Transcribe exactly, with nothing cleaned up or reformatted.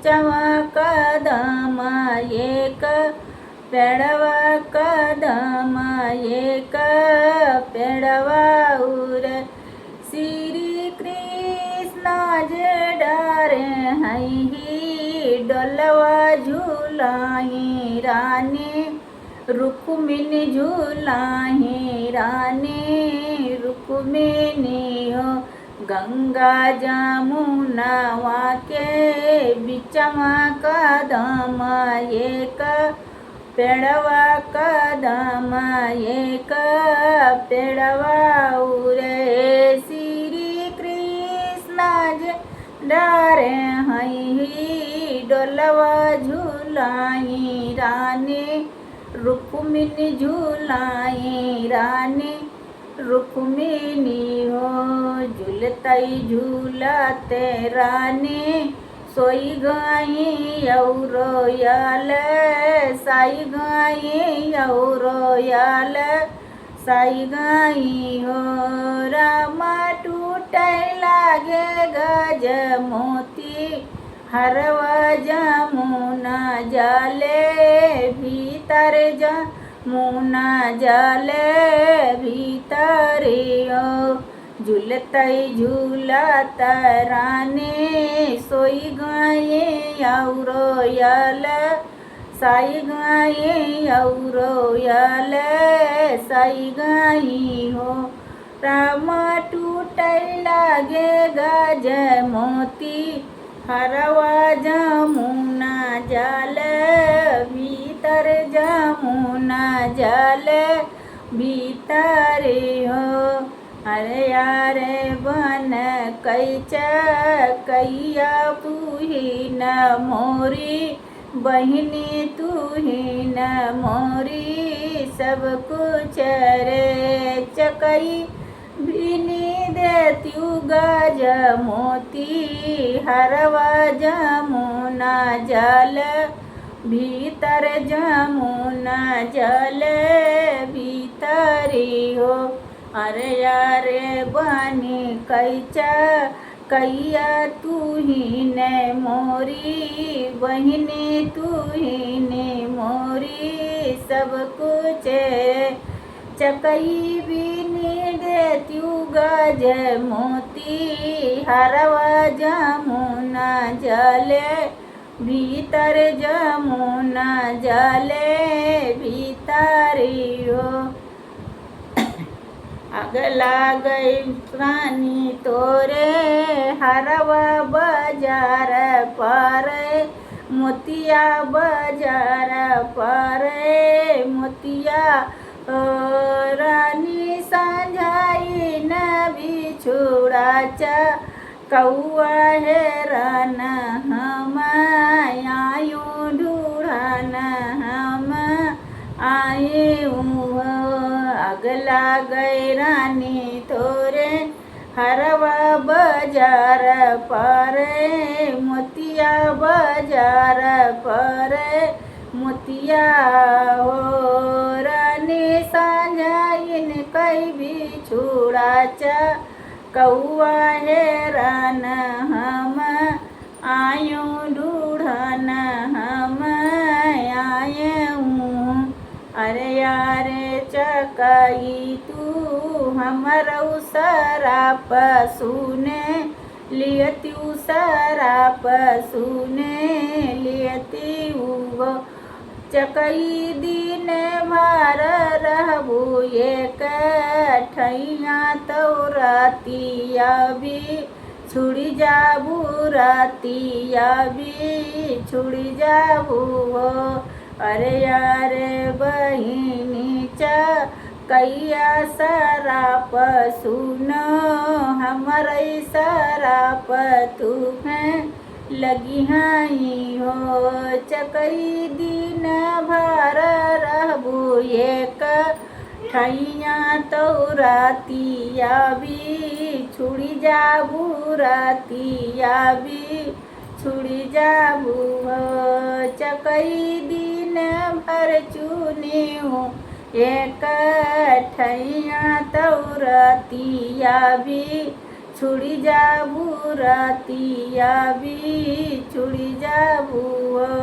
चवा कदम एक पेड़वा, कदम एक पेड़वा उरे। श्री कृष्ण जे डारे हइही, डोलवा झुलाही रानी, रुक्मिणी झुलाही रानी, रुक्मिणी हो। गंगा जमुनवा के बिचवा कदम एक पेड़वा, कदम एक पेड़वा उरे। श्री कृष्ण जे डारे हइही, डोलवा झुलाही रानी, रुक्मिणी झुलाही रानी, रुक्मिणी हो। झुलतई झुलत रानी सोई गई औरो याल, साई गई औरो याल, साई गई हो। रामा टूटे लागे गज मोती, हरवा जमुना जाले भीतर, जमुना जाले भीतरियो। झुलतई झुलत रानी सोई गई औरो यल, साई गई औरो यल, साई गई हो। रामा टूटे लागे गज मोती, हरवा जमुना जाल भीतर, जमुना जाल भीतर हो। अरे यारे बन कैचा कैया बहिन मोरी, बहिनी तू ही न मोरी सब कुछ रे। चकई बिनी देत्यू गज मोती, हरवा जमुना जल भीतर, जमुना जल भीतरी हो। अरे यारे बनी कैचा कैया तू ही न मोरी, बहिनी तू ही न मोरी सब कुछ। चकई बिनी देत्यू गज मोती, हरवा जमुना जले भीतर, जमुना जले भीतरी हो। अगला गई रानी तोरे हरवा बजार पर, मोतिया बजार पर, मोतिया ओ रानी साँझाई न बिछुड़ा चा कौआ हेरन हम आयूँ ढूढ़न हम आयूँ हो। अगला गै रानी तोरे हरवा बजार पर, मोतिया बजार पर, मोतिया हो रानी साँझाइन कै बिछुड़ा चा कौआ हेरन हम आयूँ ढूढ़न हम आयूँ। अरे यारे चकई तू हमरौ सराप सुने लियत्यू सराप सुने लियत्यू। चकई दिन भर रहबू एक ठैया तौ रातिया बिछुड़ी जाबू रातिया बिछुड़ी जाबू हो। अरे यारे बहिनी चकैया सराप सुनो हमरै सराप तू है लगिहाँ ही हो। चकई दिन भर रहबू एक ठैया तौ रातिया बिछुड़ी जाबू रातिया बिछुड़ी जाबू हो। चकई दिन भर चुनियो एक ठैया तौ रातिया बिछुड़ी छुड़ी जाबू रतिया बिछुड़ी जाबू हो।